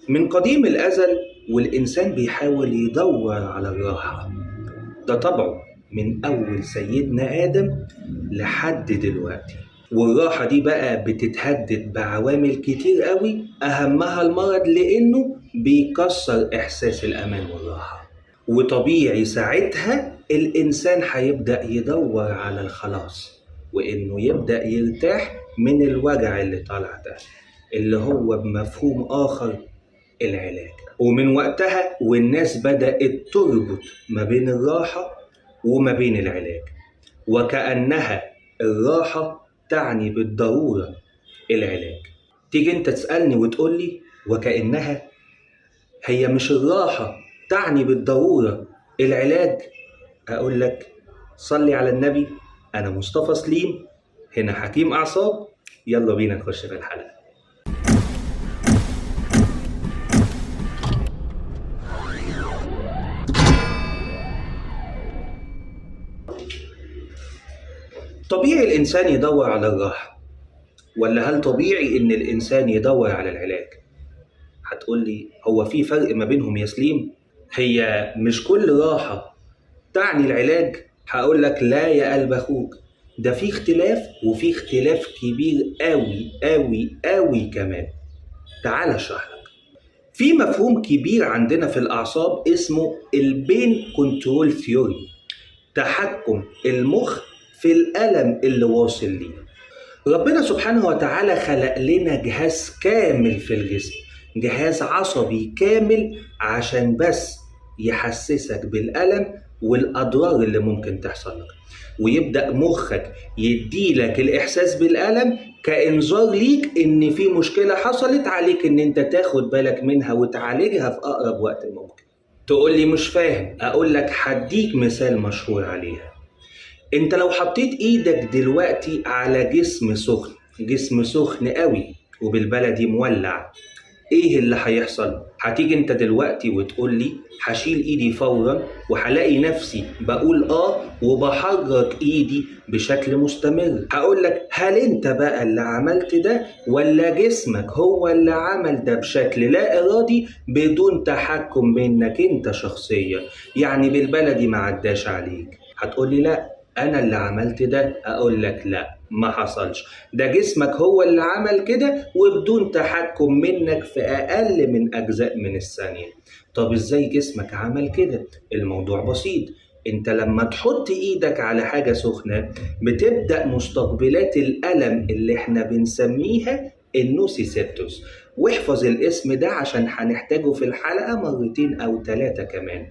من قديم الأزل والإنسان بيحاول يدور على الراحة، ده طبعه من أول سيدنا آدم لحد دلوقتي. والراحة دي بقى بتتهدد بعوامل كتير قوي، أهمها المرض، لأنه بيكسر إحساس الأمان والراحة. وطبيعي ساعتها الإنسان هيبدأ يدور على الخلاص، وإنه يبدأ يرتاح من الوجع اللي طالع ده، اللي هو بمفهوم آخر العلاج. ومن وقتها والناس بدأت تربط ما بين الراحة وما بين العلاج، وكأنها الراحة تعني بالضرورة العلاج. تيجي انت تسألني وتقولي وكأنها هي مش الراحة تعني بالضرورة العلاج؟ أقول لك صلي على النبي، أنا مصطفى سليم، هنا حكيم أعصاب، يلا بينا نخش في الحلقة. طبيعي الإنسان يدور على الراحة، ولا هل طبيعي إن الإنسان يدور على العلاج؟ هتقولي هو في فرق ما بينهم يا سليم؟ هي مش كل راحة تعني العلاج؟ هقول لك لا يا قلب أخوك، ده في اختلاف، وفي اختلاف كبير قوي قوي قوي كمان. تعال اشرح لك. في مفهوم كبير عندنا في الأعصاب اسمه ال pain control theory، تحكم المخ في الألم اللي واصل ليه. ربنا سبحانه وتعالى خلق لنا جهاز كامل في الجسم، جهاز عصبي كامل، عشان بس يحسسك بالألم والأضرار اللي ممكن تحصل لك، ويبدأ مخك يديلك الإحساس بالألم كإنذار ليك إن في مشكلة حصلت عليك، إن أنت تاخد بالك منها وتعالجها في أقرب وقت ممكن. تقول لي مش فاهم، أقول لك هديك مثال مشهور عليها. أنت لو حطيت إيدك دلوقتي على جسم سخن، جسم سخن قوي وبالبلدي مولع، إيه اللي هيحصل؟ هتيجي أنت دلوقتي وتقول لي هشيل إيدي فورا، وهلاقي نفسي بقول آه وبحرك إيدي بشكل مستمر. هقول لك هل أنت بقى اللي عملت ده ولا جسمك هو اللي عمل ده بشكل لا إرادي بدون تحكم منك أنت شخصيا؟ يعني بالبلدي ما عداش عليك. هتقول لي لا أنا اللي عملت ده، أقول لك لا ما حصلش، ده جسمك هو اللي عمل كده وبدون تحكم منك في أقل من أجزاء من الثانية. طب إزاي جسمك عمل كده؟ الموضوع بسيط، أنت لما تحط إيدك على حاجة سخنة بتبدأ مستقبلات الألم اللي احنا بنسميها ال nociceptors، واحفظ الاسم ده عشان هنحتاجه في الحلقة مرتين أو 3 كمان.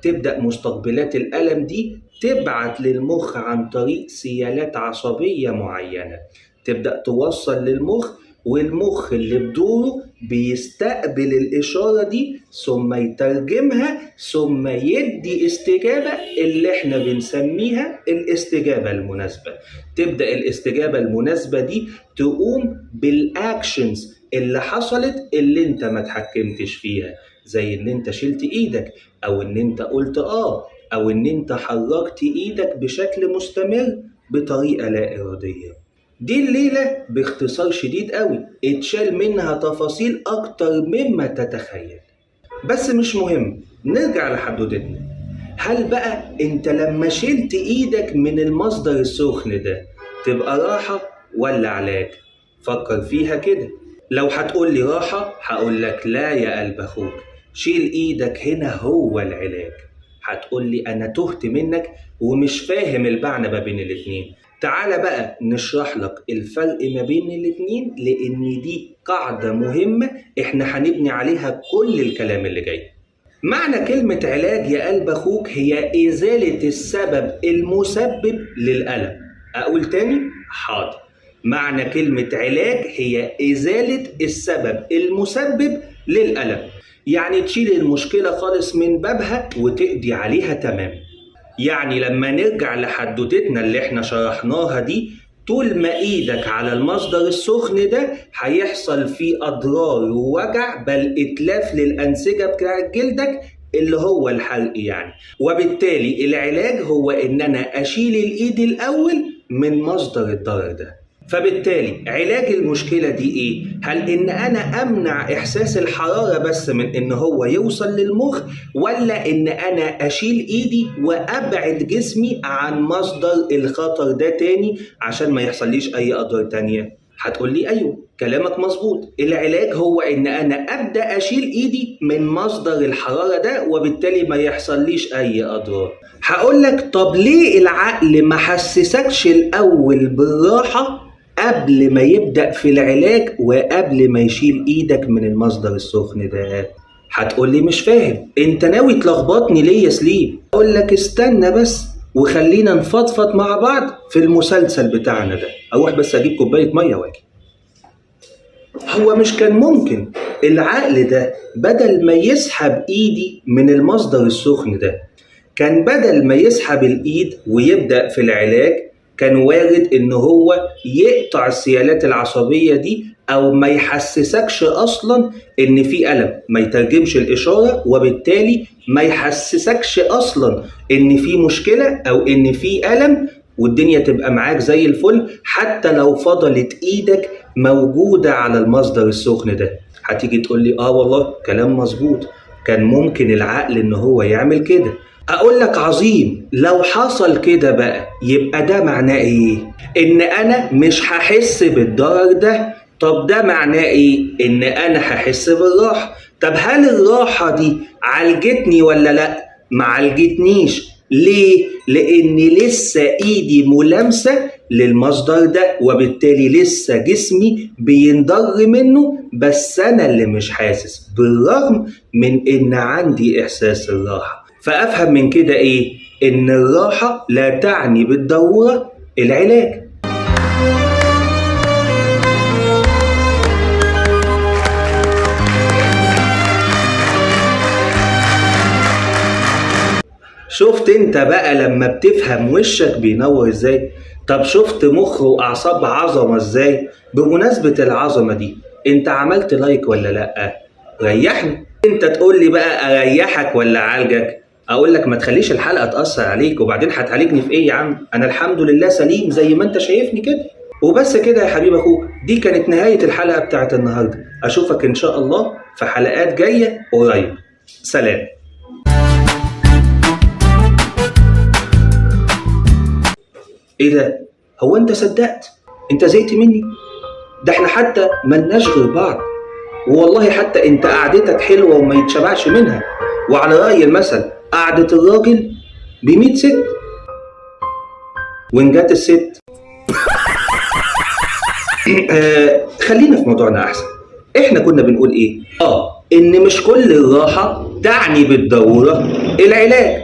تبدأ مستقبلات الألم دي تبعت للمخ عن طريق سيالات عصبية معينة، تبدأ توصل للمخ، والمخ اللي بدوره بيستقبل الإشارة دي ثم يترجمها ثم يدي استجابة اللي احنا بنسميها الاستجابة المناسبة. تبدأ الاستجابة المناسبة دي تقوم بال actions اللي حصلت اللي انت ما تحكمتش فيها، زي ان انت شلت ايدك، او ان انت قلت اه، او ان انت حركت ايدك بشكل مستمر بطريقة لا ارادية. دي الليلة باختصار شديد قوي اتشال منها تفاصيل اكتر مما تتخيل، بس مش مهم. نرجع لحدودتنا. هل بقى انت لما شلت ايدك من المصدر السخن ده تبقى راحة ولا علاج؟ فكر فيها كده. لو هتقول لي راحة هقول لك لا يا قلب اخوك، شيل ايدك هنا هو العلاج. هتقول لي انا تهت منك ومش فاهم المعنى ما بين الاتنين. تعالى بقى نشرح لك الفرق ما بين الاتنين، لان دي قاعدة مهمة احنا هنبني عليها كل الكلام اللي جاي. معنى كلمة علاج يا قلب اخوك هي ازالة السبب المسبب للألم. اقول تاني؟ حاضر. معنى كلمة علاج هي ازالة السبب المسبب للألم، يعني تشيل المشكلة خالص من بابها وتقضي عليها تمام. يعني لما نرجع لحدوتتنا اللي احنا شرحناها دي، طول ما ايدك على المصدر السخن ده هيحصل فيه اضرار ووجع، بل اتلاف للانسجة بتاعت جلدك اللي هو الحرق يعني. وبالتالي العلاج هو ان انا اشيل الايد الاول من مصدر الضرر ده. فبالتالي علاج المشكلة دي ايه؟ هل ان انا امنع احساس الحرارة بس من ان هو يوصل للمخ، ولا ان انا اشيل ايدي وابعد جسمي عن مصدر الخطر ده تاني عشان ما يحصليش اي اضرار تانية؟ هتقول لي ايوه كلامك مظبوط، العلاج هو ان انا ابدا اشيل ايدي من مصدر الحرارة ده وبالتالي ما يحصليش اي اضرار. هقول لك طب ليه العقل ما حسسكش الاول بالراحة قبل ما يبدا في العلاج وقبل ما يشيل ايدك من المصدر السخن ده؟ هتقول لي مش فاهم، انت ناوي تلخبطني ليه يا سليم؟ اقول لك استنى بس وخلينا نفضفض مع بعض في المسلسل بتاعنا ده. اروح بس اجيب كوباية مية واجي. هو مش كان ممكن العقل ده بدل ما يسحب ايدي من المصدر السخن ده، كان بدل ما يسحب الايد ويبدأ في العلاج، كان وارد ان هو يقطع السيالات العصبية دي او ما يحسسكش اصلا ان في ألم، ما يترجمش الاشارة وبالتالي ما يحسسكش اصلا ان في مشكلة او ان في ألم، والدنيا تبقى معاك زي الفل حتى لو فضلت ايدك موجودة على المصدر السخن ده. هتيجي تقول لي اه والله كلام مظبوط، كان ممكن العقل ان هو يعمل كده. اقول لك عظيم، لو حصل كده بقى يبقى ده معناه ايه؟ ان انا مش هحس بالضرر ده. طب ده معناه ايه؟ ان انا هحس بالراحة. طب هل الراحة دي عالجتني ولا لا؟ ما عالجتنيش. ليه؟ لان لسه ايدي ملامسة للمصدر ده وبالتالي لسه جسمي بينضر منه، بس انا اللي مش حاسس بالرغم من ان عندي احساس الراحة. فافهم من كده ايه؟ ان الراحة لا تعني بالضرورة العلاج. شفت انت بقى لما بتفهم وشك بينور ازاي؟ طب شفت مخ واعصاب عظمة ازاي؟ بمناسبة العظمة دي، انت عملت like ولا لا؟ ريحني. انت تقول لي بقى اريحك ولا اعالجك؟ اقول لك ما تخليش الحلقة تأثر عليك، وبعدين هتعالجني في ايه يا عم؟ انا الحمد لله سليم زي ما انت شايفني كده. وبس كده يا حبيب اخوك، دي كانت نهاية الحلقة بتاعت النهاردة. اشوفك ان شاء الله في حلقات جاية قريب. سلام. ايه ده؟ هو انت صدقت؟ انت زهقت مني؟ ده احنا حتى ملناش غير بعض، والله حتى انت قعدتك حلوة وما يتشبعش منها. وعلى رأي المثل قعدة الراجل ب100 ست، وإن جت الست خلينا في موضوعنا أحسن. احنا كنا بنقول ايه؟ ان مش كل الراحة تعني بالضرورة العلاج.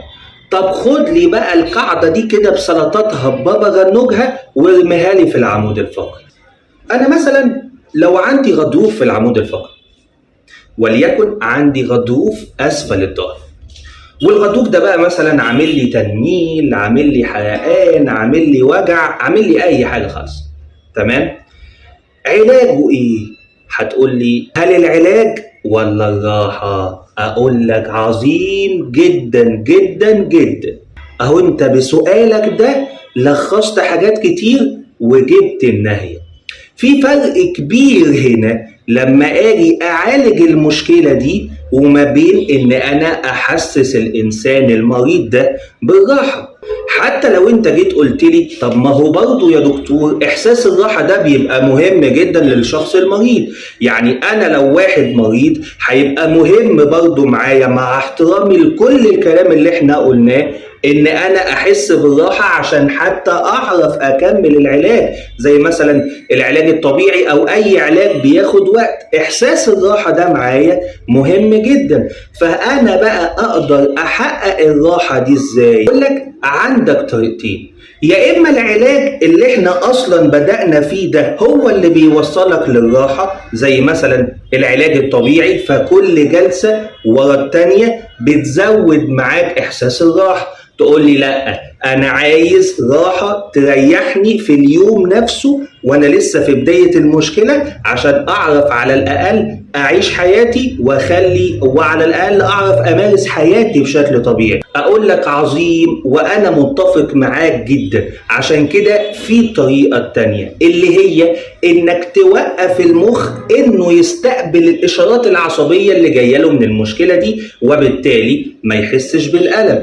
طب خد لي بقى القاعدة دي كده بسلطاتها ببابا غنوجها وارميها لي في العمود الفقري. أنا مثلا لو عندي غضروف في العمود الفقري، وليكن عندي غضروف أسفل الظهر، والغضروف ده بقى مثلا عامل لي تنميل، عامل لي حرقان، عامل لي وجع، عامل لي أي حاجة خالص، تمام؟ علاجه إيه؟ هتقول لي هل العلاج ولا الراحة؟ أقول لك عظيم جدا جدا جدا. أهو أنت بسؤالك ده لخصت حاجات كتير وجبت النهاية. في فرق كبير هنا لما أجي أعالج المشكلة دي وما بين إن أنا أحسس الإنسان المريض ده بالراحة. حتى لو أنت جيت قلت لي طب ما هو برضه يا دكتور إحساس الراحة ده بيبقى مهم جدا للشخص المريض، يعني أنا لو واحد مريض هيبقى مهم برضه معايا، مع احترامي لكل الكلام اللي احنا قلناه، إن أنا أحس بالراحة عشان حتى أعرف أكمل العلاج، زي مثلا العلاج الطبيعي أو أي علاج بياخد وقت. إحساس الراحة ده معايا مهم جدا. فأنا بقى أقدر أحقق الراحة دي إزاي؟ أقول لك عندك طريقتين، يا إما العلاج اللي إحنا أصلا بدأنا فيه ده هو اللي بيوصلك للراحة، زي مثلا العلاج الطبيعي، فكل جلسة ورا التانية بتزود معاك إحساس الراحة. تقول لي لا أنا عايز راحة تريحني في اليوم نفسه وانا لسه في بداية المشكلة، عشان اعرف على الاقل اعيش حياتي واخلي وعلى الاقل اعرف امارس حياتي بشكل طبيعي. اقول لك عظيم، وانا متفق معاك جدا. عشان كده في الطريقة التانية اللي هي انك توقف المخ انه يستقبل الاشارات العصبية اللي جاية له من المشكلة دي، وبالتالي ما يحسش بالألم.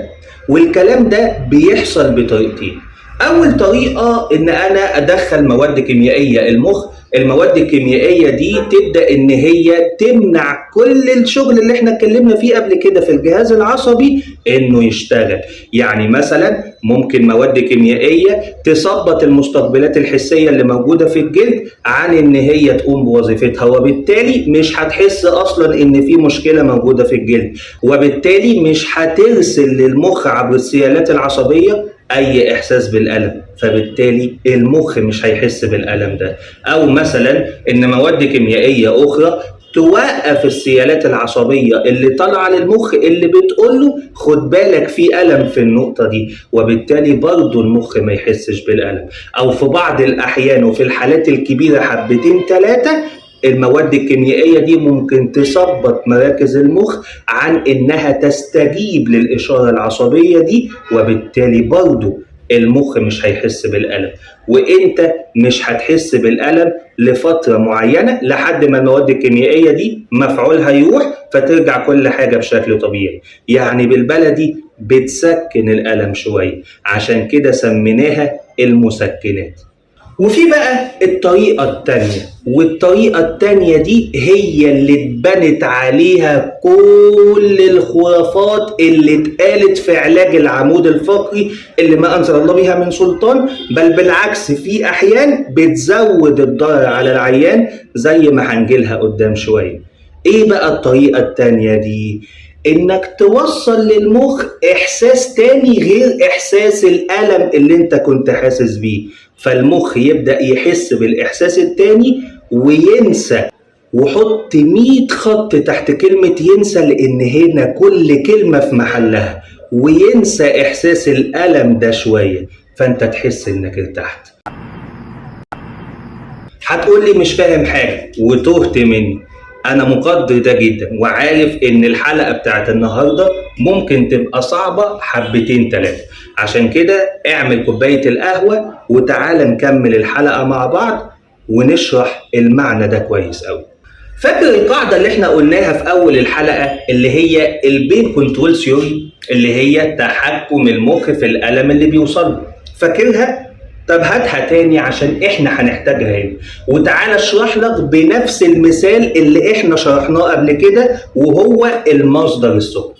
والكلام ده بيحصل بطريقتين. اول طريقة ان انا ادخل مواد كيميائية المخ، المواد الكيميائية دي تبدأ ان هي تمنع كل الشغل اللي احنا اتكلمنا فيه قبل كده في الجهاز العصبي انه يشتغل. يعني مثلا ممكن مواد كيميائية تثبط المستقبلات الحسية اللي موجودة في الجلد عن ان هي تقوم بوظيفتها، وبالتالي مش هتحس اصلا ان في مشكلة موجودة في الجلد، وبالتالي مش هترسل للمخ عبر السيالات العصبية اي احساس بالالم، فبالتالي المخ مش هيحس بالالم ده. او مثلا ان مواد كيميائية اخرى توقف السيالات العصبية اللي طالعه للمخ اللي بتقوله خد بالك في الم في النقطة دي، وبالتالي برضه المخ ما يحسش بالالم. او في بعض الاحيان وفي الحالات الكبيرة حبتين ثلاثة المواد الكيميائية دي ممكن تثبط مراكز المخ عن إنها تستجيب للإشارة العصبية دي، وبالتالي برضو المخ مش هيحس بالألم، وإنت مش هتحس بالألم لفترة معينة لحد ما المواد الكيميائية دي مفعولها يروح، فترجع كل حاجة بشكل طبيعي. يعني بالبلدي بتسكن الألم شوية، عشان كده سميناها المسكنات. وفي بقى الطريقة التانية، والطريقة التانية دي هي اللي اتبنت عليها كل الخرافات اللي اتقالت في علاج العمود الفقري اللي ما أنزل الله بها من سلطان، بل بالعكس في أحيان بتزود الضرر على العيان زي ما هنجيلها قدام شوية. ايه بقى الطريقة التانية دي؟ انك توصل للمخ احساس تاني غير احساس الألم اللي انت كنت حاسس بيه، فالمخ يبدأ يحس بالإحساس التاني وينسى. وحط 100 خط تحت كلمة ينسى، لأن هنا كل كلمة في محلها، وينسى إحساس الألم ده شوية، فأنت تحس إنك ارتحت. هتقول لي مش فاهم حاجة وتهت مني، أنا مقدر ده جدا وعارف إن الحلقة بتاعت النهاردة ممكن تبقى صعبة حبتين تلاتة، عشان كده اعمل كوباية القهوة وتعالى نكمل الحلقة مع بعض ونشرح المعنى ده كويس أوي. فاكر القاعدة اللي احنا قلناها في أول الحلقة اللي هي ال pain control theory، اللي هي تحكم المخ في الألم اللي بيوصله؟ فاكرها؟ طب هاتها تاني عشان احنا هنحتاجها هنا، وتعالى اشرح لك بنفس المثال اللي احنا شرحناه قبل كده وهو المصدر السخن.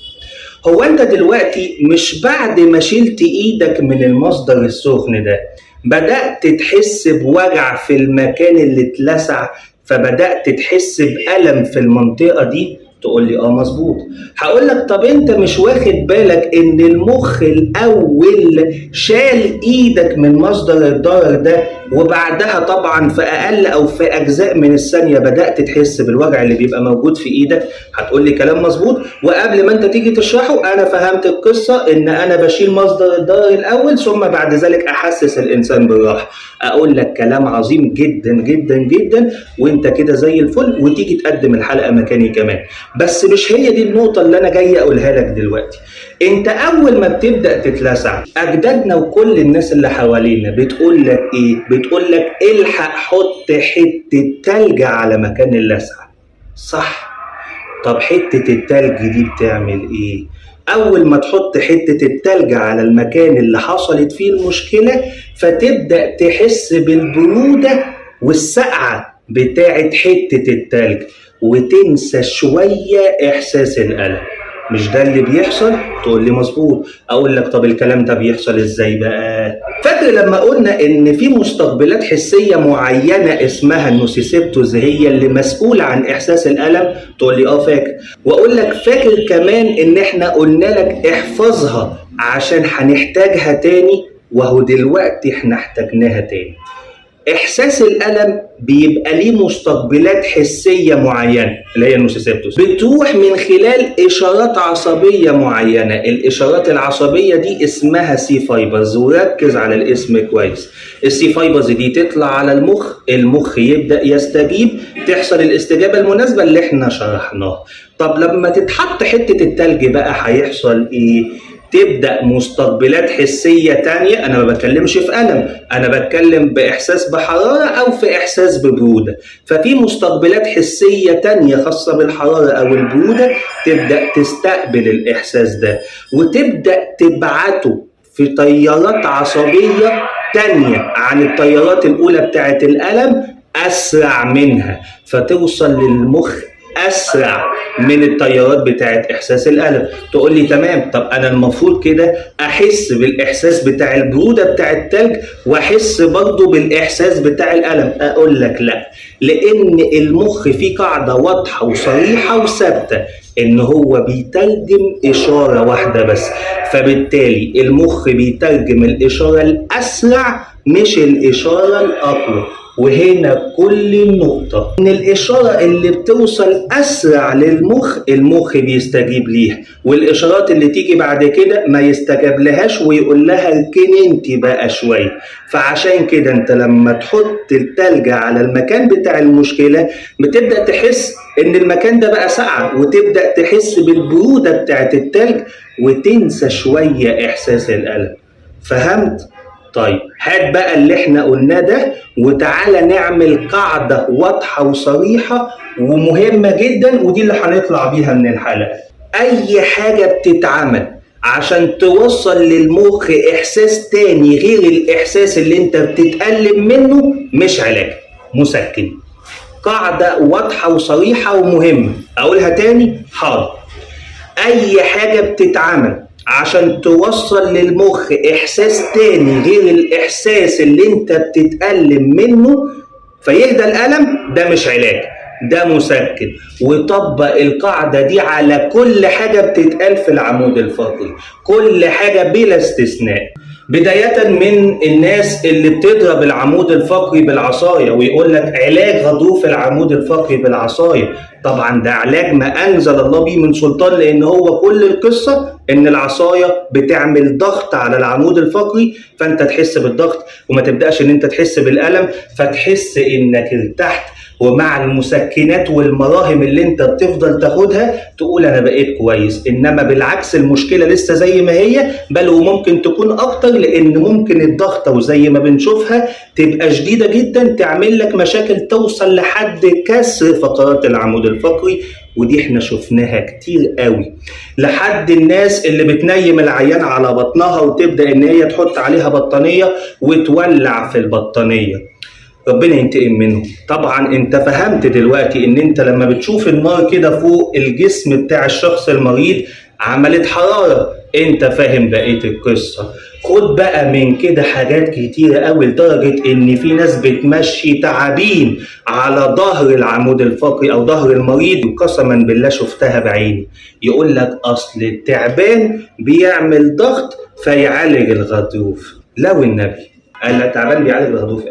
هو انت دلوقتي مش بعد ما شلت ايدك من المصدر السخن ده بدأت تحس بوجع في المكان اللي اتلسع، فبدأت تحس بألم في المنطقة دي؟ تقول لي اه مظبوط. هقول لك طب انت مش واخد بالك ان المخ الاول شال ايدك من مصدر الضرر ده، وبعدها طبعا في اقل او في اجزاء من الثانية بدأت تحس بالوجع اللي بيبقى موجود في ايدك؟ هتقول لي كلام مظبوط، وقبل ما انت تيجي تشرحه انا فهمت القصة ان انا بشيل مصدر الضرر الاول ثم بعد ذلك احسس الانسان بالراحة. اقول لك كلام عظيم جدا جدا جدا، وانت كده زي الفل، وتيجي تقدم الحلقة مكاني كمان. بس مش هي دي النقطة اللي أنا جاي أقولها لك دلوقتي. أنت أول ما بتبدأ تتلسع، أجدادنا وكل الناس اللي حوالينا بتقول لك إيه؟ بتقول لك الحق حط حتة تلج على مكان اللسعة، صح؟ طب حتة التلج دي بتعمل إيه؟ أول ما تحط حتة التلج على المكان اللي حصلت فيه المشكلة، فتبدأ تحس بالبرودة والسقعة بتاعت حتة التلج، وتنسى شوية إحساس الألم. مش ده اللي بيحصل؟ تقول لي مظبوط. أقول لك طب الكلام ده بيحصل إزاي بقى؟ فاكر لما قلنا إن في مستقبلات حسية معينة اسمها ال nociceptors هي اللي مسؤولة عن إحساس الألم؟ تقول لي آه فاكر. وأقول لك فاكر كمان إن إحنا قلنا لك احفظها عشان هنحتاجها تاني، وهو دلوقتي إحنا احتاجناها تاني. احساس الالم بيبقى ليه مستقبلات حسية معينة اللي هي ال nociceptors، بتروح من خلال اشارات عصبية معينة. الاشارات العصبية دي اسمها C fibers، وركز على الاسم كويس. ال C fibers دي تطلع على المخ، المخ يبدا يستجيب، تحصل الاستجابة المناسبة اللي احنا شرحناها. طب لما تتحط حتة التلج بقى هيحصل ايه؟ تبدا مستقبلات حسية تانية. انا ما بتكلمش في الم، انا بتكلم باحساس بحرارة او في احساس ببروده. ففي مستقبلات حسية تانية خاصة بالحرارة او البرودة تبدا تستقبل الاحساس ده وتبدا تبعته في تيارات عصبية تانية عن التيارات الاولى بتاعت الالم، اسرع منها، فتوصل للمخ اسرع من التيارات بتاعت احساس الالم. تقول لي تمام، طب انا المفروض كده احس بالاحساس بتاع البرودة بتاع التلج واحس برضه بالاحساس بتاع الالم؟ اقول لك لا، لان المخ فيه قاعدة واضحة وصريحة وثابتة ان هو بيترجم اشارة واحدة بس، فبالتالي المخ بيترجم الاشارة الاسرع مش الاشارة الاقوى. وهنا كل النقطة إن الإشارة اللي بتوصل أسرع للمخ المخ بيستجيب ليها، والإشارات اللي تيجي بعد كده ما يستجاب لهاش ويقول لها اركني انت بقى شوية. فعشان كده انت لما تحط التلج على المكان بتاع المشكلة بتبدأ تحس إن المكان ده بقى ساقع، وتبدأ تحس بالبرودة بتاعت التلج وتنسى شوية إحساس الألم. فهمت؟ طيب هات بقى اللي احنا قلناه ده وتعالى نعمل قاعدة واضحة وصريحة ومهمة جدا، ودي اللي هنطلع بيها من الحلقة. أي حاجة بتتعمل عشان توصل للمخ إحساس تاني غير الإحساس اللي انت بتتألم منه مش علاج، مسكن. قاعدة واضحة وصريحة ومهمة، أقولها تاني؟ حاضر. أي حاجة بتتعمل عشان توصل للمخ إحساس تاني غير الإحساس اللي أنت بتتألم منه فيهدى الألم، ده مش علاج، ده مسكن. وطبق القاعدة دي على كل حاجة بتتقال في العمود الفقري، كل حاجة بلا استثناء. بداية من الناس اللي بتضرب العمود الفقري بالعصاية ويقول لك علاج غضروف العمود الفقري بالعصاية. طبعا ده علاج ما أنزل الله به من سلطان، لأن هو كل القصة إن العصاية بتعمل ضغط على العمود الفقري، فأنت تحس بالضغط وما تبدأش إن أنت تحس بالألم، فتحس إنك ارتحت. ومع المسكنات والمراهم اللي انت بتفضل تاخدها تقول انا بقيت كويس، انما بالعكس المشكلة لسه زي ما هي، بل وممكن تكون اكتر، لان ممكن الضغطه وزي ما بنشوفها تبقى شديدة جدا، تعمل لك مشاكل توصل لحد كسر فقرات العمود الفقري، ودي احنا شفناها كتير قوي. لحد الناس اللي بتنيم العيان على بطنها وتبدا ان هي تحط عليها بطانيه وتولع في البطانيه، ربنا ينتقم منه. طبعا انت فهمت دلوقتي ان انت لما بتشوف النار كده فوق الجسم بتاع الشخص المريض عملت حرارة، انت فاهم بقية القصة. خد بقى من كده حاجات كتيرة قوي، لدرجة ان في ناس بتمشي تعابين على ظهر العمود الفقري او ظهر المريض، وقسما بالله شفتها بعيني. يقول لك اصل التعبان بيعمل ضغط فيعالج الغضروف. لو النبي قال لك تعبان بيعالج الغضروف،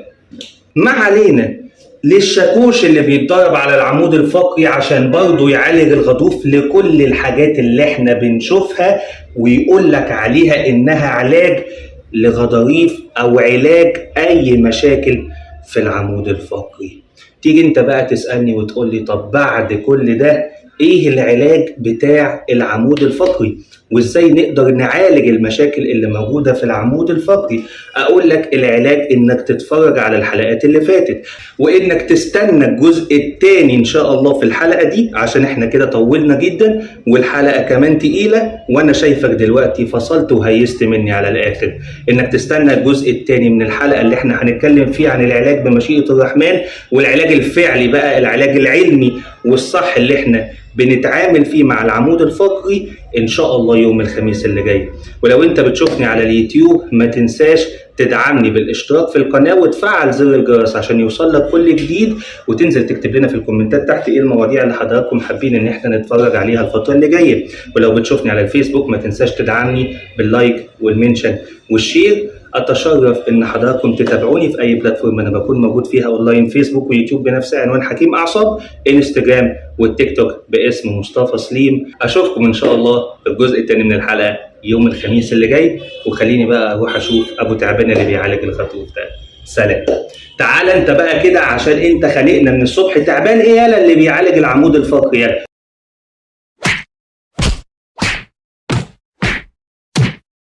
ما علينا. للشاكوش اللي بيتضرب على العمود الفقري عشان برضه يعالج الغضروف، لكل الحاجات اللي احنا بنشوفها ويقول لك عليها انها علاج لغضاريف او علاج اي مشاكل في العمود الفقري. تيجي انت بقى تسألني وتقول لي طب بعد كل ده ايه العلاج بتاع العمود الفقري وازاي نقدر نعالج المشاكل اللي موجودة في العمود الفقري؟ اقول لك العلاج انك تتفرج على الحلقات اللي فاتت، وانك تستنى الجزء الثاني ان شاء الله في الحلقة دي، عشان احنا كده طولنا جدا والحلقة كمان تقيلة، وانا شايفك دلوقتي فصلت وهيست مني على الاخر. انك تستنى الجزء الثاني من الحلقة اللي احنا هنتكلم فيه عن العلاج بمشيئة الرحمن، والعلاج الفعلي بقى، العلاج العلمي والصح اللي احنا بنتعامل فيه مع العمود الفقري ان شاء الله يوم الخميس اللي جاي. ولو انت بتشوفني على اليوتيوب ما تنساش تدعمني بالاشتراك في القناة وتفعل زر الجرس عشان يوصل لك كل جديد، وتنزل تكتب لنا في الكومنتات تحت ايه المواضيع اللي حضراتكم حابين ان احنا نتفرج عليها الفترة اللي جاية. ولو بتشوفني على الفيسبوك ما تنساش تدعمني بال like وال mention وال share. اتشرف ان حضراتكم تتابعوني في اي platform انا بكون موجود فيها اونلاين، فيسبوك ويوتيوب بنفس عنوان حكيم اعصاب، انستجرام والتيك توك باسم مصطفى سليم. اشوفكم ان شاء الله في الجزء الثاني من الحلقة يوم الخميس اللي جاي، وخليني بقى اروح اشوف ابو تعبان اللي بيعالج الخرطوف ده. سلام. تعال انت بقى كده عشان انت خانقنا من الصبح. تعبان ايه يالا اللي بيعالج العمود الفقري يالا؟